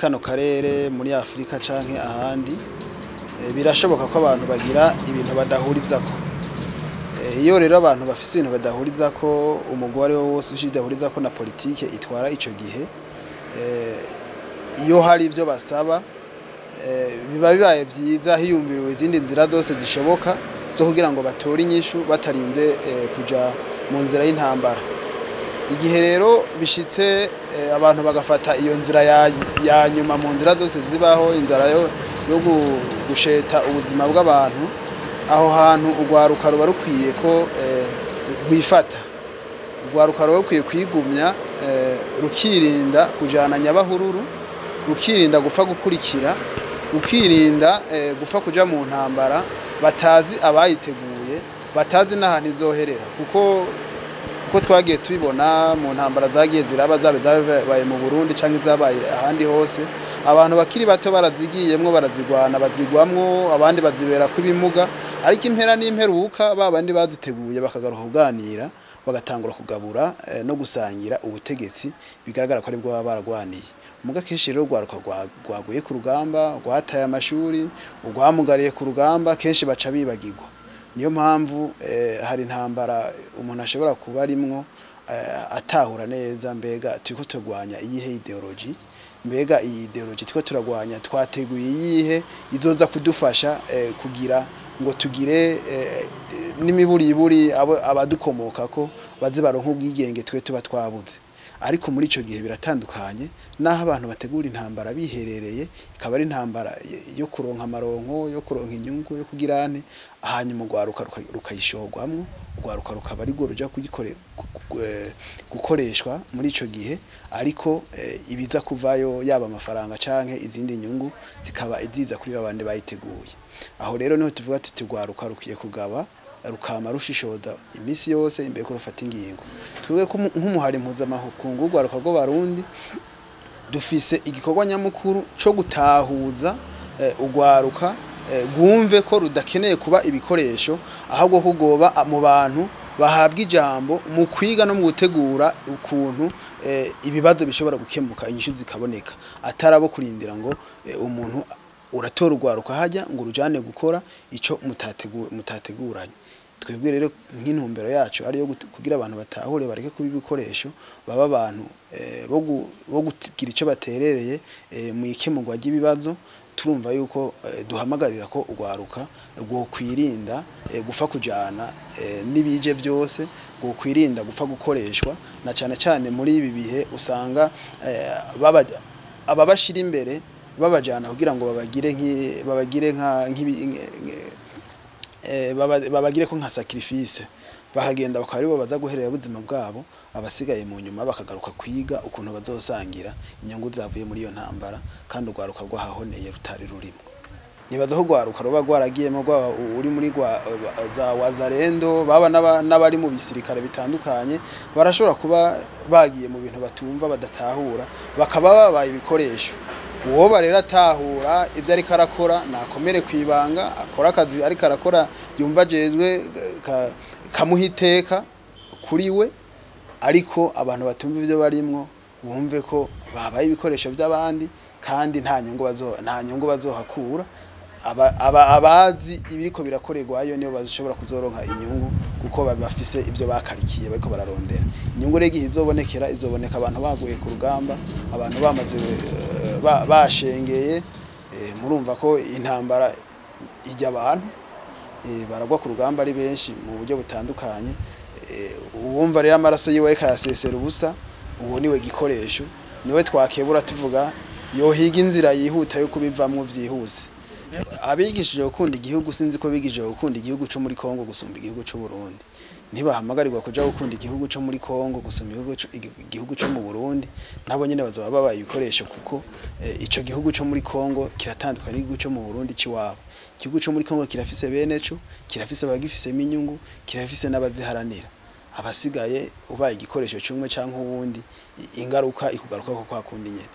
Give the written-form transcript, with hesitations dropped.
Kano karere, muri Afrika canke ahandi, birashoboka ko abantu bagira ibintu badahurizako. Iyo rero abantu bafise ibintu badahurizako, umugwi uwari wo wose udahurizako na politike itwara ico gihe, iyo hari ivyo basaba, biba bibaye vyiza hiyumviriwe izindi nzira zose zishoboka zo kugira ngo batore inyishu batarinze kuja mu nzira y'intambara. Igihe rero bishitse, abantu bagafata iyo nzira ya nyuma mu nzira zose zibaho, inzara yo gusheta ubuzima bw'abantu, aho hantu urwaruka ruba rukwiye ko rwifata. Urwaruka ruba rukwiye kwigumya, rukirinda kujana nyabahururu, rukirinda gupfa gukurikira, rukirinda gupfa kuja mu ntambara batazi abayiteguye, batazi n'ahantu izoherera, kuko twagiye tubibona mu ntambara zagiye ziraba, zabe zabaye mu Burundi canke zabaye ahandi hose, abantu bakiri bato barazigiyemwo, barazigwana, bazigwamwo, abandi bazibera kw'ibimuga, ariko impera n'imperuka ba bandi baziteguye bakagaruka kuganira, bagatangura kugabura no gusangira ubutegetsi bigaragara ko aribwo baba baragwaniye. Muga kenshi rero urwaruka rwaguye ku rugamba, rwataye amashuri, rwamugariye ku rugamba, kenshi baca bibagirwa. Niyo mpamvu hari intambara umuntu ashobora kuba arimwo atahura neza: mbega turiko turwanya iyihe idéologie? Mbega iyi idéologie turiko turagwanya twateguye iyihe izoza kudufasha kugira ngo tugire n'imiburiburi abo abadukomokako baze baronka ubwigenge twe tuba twabuze? Ariko muri ico gihe biratandukanye naho abantu bategura intambara biherereye, ikaba ari intambara yo kuronka amaronko, yo kuronka inyungu, yo kugirane, hanyuma urwaruka rukayishorwamwo, urwaruka rukaba arirwo ruja gukoreshwa muri ico gihe, ariko ibiza kuvayo, yaba amafaranga canke izindi nyungu, zikaba iziza kuri babandi bayiteguye. Aho rero niho tuvuga tuti urwaruka rukwiye kugaba, rukama rushishoza imisi yose imbere ko rufata ingingo. Twebwe nk'umuhari mpuzamakungu w'urwaruka rw'Abarundi dufise igikorwa nyamukuru co gutahuza urwaruka rwumve ko rudakeneye kuba ibikoresho, ahubwo ko rwoba mu bantu bahabwa ijambo mu kwiga no mu gutegura ukuntu ibibazo bishobora gukemuka, inyishu zikaboneka, atari abo kurindira ngo umuntu uratora urwaruka hajya ngo urujane gukora ico mutateguranye. Twebwe rero nk'intumbero yacu ariyo kugira abantu batahure, bareke kuba ibikoresho, baba abantu bo kugira ico baterereye mu ikemurwa ry'ibibazo. Turumva yuko duhamagarira ko urwaruka rwokwirinda gupfa kujana n'ibije vyose, rwokwirinda gupfa gukoreshwa, na cane cane muri ibi bihe usanga ababashira imbere babajana kugira ngo babagire nki babagire nka nk'ibi babagire ko nka sacrifice, bakagenda bakaba aribo baza guherera ubuzima bwabo, abasigaye mu nyuma bakagaruka kwiga ukuntu bazosangira inyungu zavuye muri iyo ntambara, kandi urwaruka rwahahoneye rutari rurimo. Nibaza ko urwaruka ruba rwaragiyemo, rwaba uri muri za Wazalendo, baba n'abari mu bisirikare bitandukanye, barashobora kuba bagiye mu bintu batumva, badatahura, bakaba babaye ibikoresho. Uwoba rero atahura ivyo ariko arakora, nakomere kwibanga, akora akazi ariko arakora yumva ajejwe, kamuha iteka kuri we. Ariko abantu batumva ivyo barimwo bumve ko babaye ibikoresho by'abandi, kandi nta nyungu bazohakura. Abazi ibiriko birakorerwayo nibo bazishobora kuzoronka inyungu, kuko bafise ivyo bakarikiye bariko bararondera. Inyungu rero igihe izobonekera, izoboneka abantu baguye ku rugamba, abantu bamaze bashengeye. Murumva ko intambara ijya abantu baragwa ku rugamba ari benshi mu buryo butandukanye. Uwumva rero amaraso yiwe ariko ayasesera ubusa, uwo niwe gikoresho, niwe twakebura tuvuga yohiga inzira yihuta yo kubivamwo vyihuse. Abigishije gukunda igihugu, sinzi ko bigishije gukunda igihugu co muri Kongo gusumba igihugu c'u Burundi. Ntibahamagarirwa kuja gukunda igihugu co muri Kongo gusumba igihugu co mu Burundi, nabo nyene bazoba babaye ibikoresho, kuko ico gihugu co muri Kongo kiratandukanye n'igihugu co mu Burundi ciwabo. Igihugu co muri Kongo kirafise bene co, kirafise abagifisemo inyungu, kirafise n'abaziharanira. Abasigaye ubaye igikoresho c'umwe canke uwundi, ingaruka ikugaruka ko kwa kundi nyene.